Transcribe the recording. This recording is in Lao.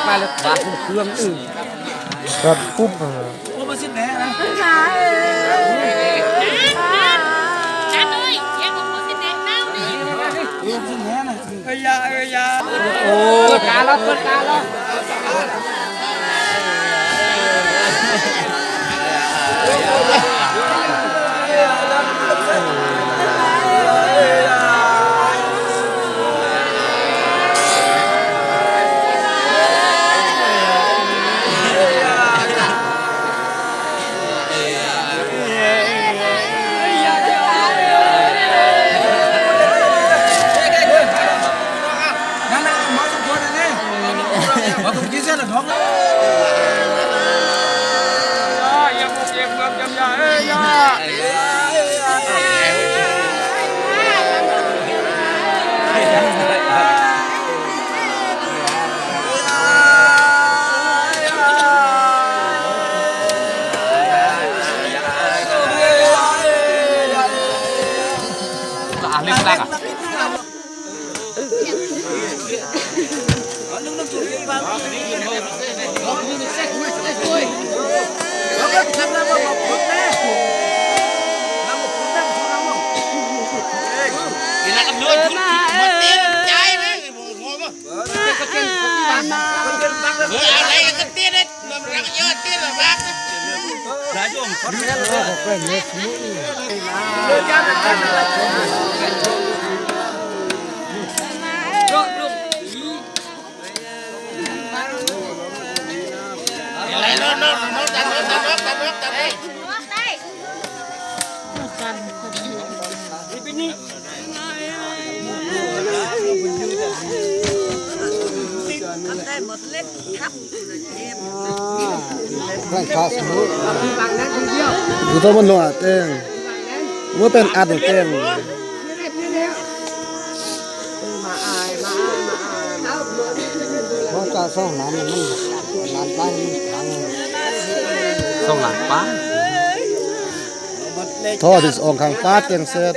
ມາແລ້ວ ບາດເຄື່ອງອື່ນ ຄັບ ປຸບ ໂອ້ ມາຊິແນ່ນະ ເອີຍ ຢ່າ ເອີຍ ຢ່າ ໂອ້ ເປີດຕາແລ້ວ ເປີດຕາແລ້ວ. ແມ່ນຄາສະໝຸດ ຢູ່ຕົວມັນໜວດເອງ ມັນເປັນອັດເອງ. ເພາະຈາກສອງນ້ຳມັນ ນ້ຳໄປມັນຂັງ ສອງລ້ານປາຍ ທໍ່ທີ່ສອງຂ້າງປາດແຕ່ງເສັດ.